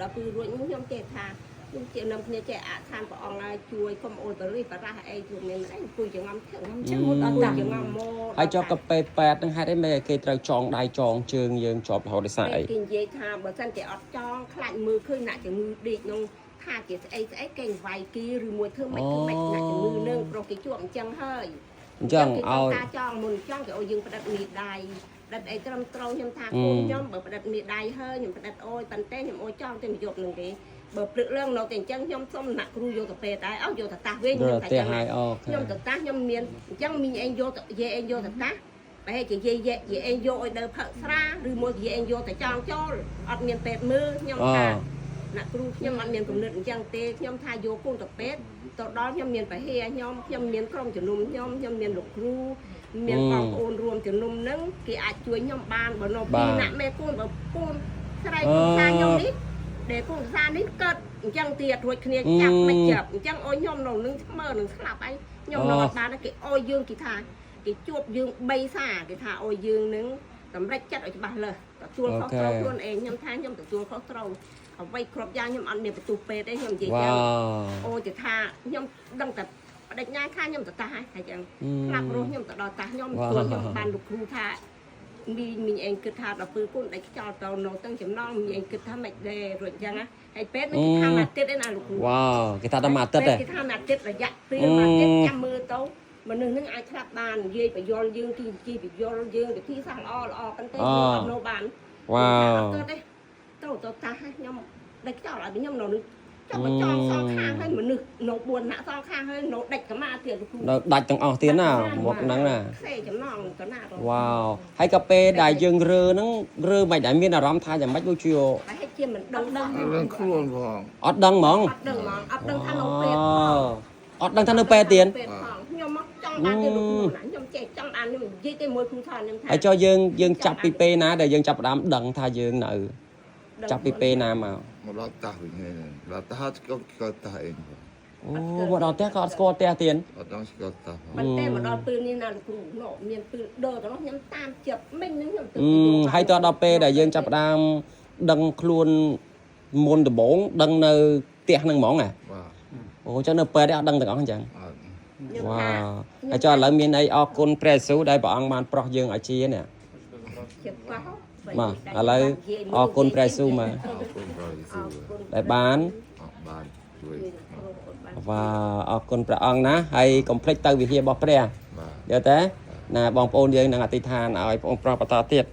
ដល់ពេលរួចខ្ញុំចេះថាខ្ញុំជានាំគ្នាចេះអឋានព្រះអង្គឲ្យជួយកុំអូនបរិបរះអីជួមានអីអង្គុយចងំឈឹង ឈឹងមុនដល់តា ចងំមក ហើយចុះកាពេពេទ្យហ្នឹងហេតុអីមិនឲ្យគេត្រូវចងដៃចងជើងយើងជាប់រហូតដោយសារអី គេនិយាយថាបើសិនជាអត់ចងខ្លាចមើលឃើញអ្នកជំងឺដេកនោះថាជាស្អីស្អីគេវាយគេឬមួយធ្វើមិនធ្វើមិនអ្នកជំងឺនឹងប្រុសគេជួបអញ្ចឹងហើយ អញ្ចឹងឲ្យ ការចងមុនចងគេឲ្យយើងផ្ដិតមេដៃផ្ដិតអីត្រឹមត្រូវខ្ញុំថាកូនខ្ញុំបើផ្ដិតមេដៃហើយខ្ញុំផ្ដិតអូយប៉ុន្តែខ្ញុំអូយចងតែមួយយប់នឹងទេបើព្រឹកឡើងនៅតែអញ្ចឹងខ្ញុំសុំអ្នកគ្រូយកទៅពេទ្យដែរអោយកទៅតាស់វិញ ដល់ ខ្ញុំថា ផ្ទះហើយអូខេ ខ្ញុំទៅតាស់ខ្ញុំមានអញ្ចឹងមីងឯងយកទៅយាយឯងយកទៅតាស់ប្រហែលជាយាយយាយឯងយកឲ្យដើផឹកស្រាឬមួយយាយឯងយកទៅចងចូលអត់មានពេទ្យមើលខ្ញុំ អូ ថាអ្នកគ្រូខ្ញុំអត់មានគំនិតអញ្ចឹងទេខ្ញុំថាយកកូនទៅពេទ្យទៅដល់ខ្ញុំមានពហិខ្ញុំខ្ញុំមានក្រុមជំនុំខ្ញុំខ្ញុំមានលោកគ្រូមានបងប្អូនរួមជំនុំហ្នឹងគេអាចជួយខ្ញុំបានបើនៅពីអ្នកមេកូនបើកូនស្រែកកូនសាខ្ញុំនេះដែលកូនសានេះកើតអញ្ចឹងទៀតរួចគ្នាចាប់មិនចាប់អញ្ចឹងអូយខ្ញុំនៅនឹងស្មើនឹងស្លាប់អីខ្ញុំនៅអត់បានគេអូយយើងគេថាគេជួបយើង3សាគេថាអូយយើងនឹងសម្រេចចិត្តឲ្យច្បាស់លើសទទួលខុសត្រូវខ្លួនឯងខ្ញុំថាខ្ញុំទទួលខុសត្រូវអ្វីគ្រប់យ៉ាងខ្ញុំអត់មានបន្ទូពេទ្យទេខ្ញុំនិយាយ វ៉ា ចឹង វ អូទៅថាខ្ញុំដឹងតែបដិញ្ញាថាខ្ញុំទៅតាស់ហើយហើយចឹងស្លាប់រស់ខ្ញុំទៅដល់តាស់ខ្ញុំជួយខ្ញុំបានលោកគ្រូថាមីងមីងឯងគិតថាដល់ពេលកូនដាច់ខ្យល់ទៅនៅទាំងចំណងមីងឯងគិតថាមិនដែររួចចឹងណាហើយពេទ្យនឹងគេថាមួយអាទិត្យឯណាលោកគ្រូ វ៉ាវគេថាដល់មួយអាទិត្យទេ គេថាមួយអាទិត្យរយៈពេលមួយអាទិត្យចាំមើលទៅមនុស្សនឹងអាចស្លាប់បាននិយាយបញ្យលយើងទីជីបញ្យលយើងវិធីសាស្ត្រល្អល្អប៉ុន្តែយើងអត់នៅបាន វ៉ាវ អត់កើតទេត្រូវទៅតាស់ហើយខ្ញុំដាច់ខ្យល់ឲ្យខ្ញុំនៅនឹងចាំមកចងសងខាងហើយមនុស្សនៅ4នាក់សងខាងហើយនៅដាច់កម្មាទៀតលោកគ្រូ នៅដាច់ទាំងអស់ទៀតណាមកហ្នឹងណា ខ្សែចំណងកណាត់ វ៉ាវហើយកាពេលដែលយើងរើហ្នឹងរើមិនដែលមានអារម្មណ៍ថាយ៉ាងម៉េចដូចជា តែហេតុជាមិនដឹងដឹង រឿងខ្លួនផង អត់ដឹងហ្មង អត់ដឹងហ្មងអត់ដឹងថានៅពេទ្យផង អត់ដឹងថានៅពេទ្យទៀត ពេទ្យផងខ្ញុំមកចង់បានទៀតលោកគ្រូណាខ្ញុំចេះចង់បានខ្ញុំនិយាយទេមួយគ្រូថាខ្ញុំថា ហើយចុះយើងយើងចាប់ពីពេលណាដែលយើងចាប់ផ្ដើមដឹងថាយើងនៅចាប់ពីពេលណាមក មកដល់តាស់វិញហ្នឹងដល់តាស់ក៏ក៏តាស់ឯងផង អូមកដល់ផ្ទះក៏អត់ស្គាល់ផ្ទះទៀត អត់ដល់ស្គាល់តាស់ផង ប៉ុន្តែមកដល់ពេលនេះណាលោកគ្រូនោះមានពេលដើរទៅនោះខ្ញុំតាមចិត្តមិញនឹងខ្ញុំទៅ អឺហើយតដល់ពេលដែលយើងចាប់ផ្ដើមដឹងខ្លួនមុនដំបូងដឹងនៅផ្ទះហ្នឹងហ្មងហ៎ បាទ អូចឹងនៅពេទ្យអត់ដឹងទាំងអស់អញ្ចឹង អត់ ខ្ញុំ វ៉ា ថា វហើយចុះឥឡូវមានអីអរគុណព្រះយេស៊ូវដែលព្រះអង្គបានប្រោះយើងឲ្យជានេះ ចិត្តប៉ះ បាទឥឡូវអរគុណព្រះយេស៊ូវមក អរគុណព្រះយេស៊ូវ ដែលបាន អត់បានជួយ វ៉ាវអរគុណព្រះអង្គណាហើយកុំភ្លេចទៅវិហាររបស់ព្រះ បាទ យល់ទេណាបងប្អូនយើងនឹងអធិដ្ឋានឲ្យបងប្រុសបន្តទៀត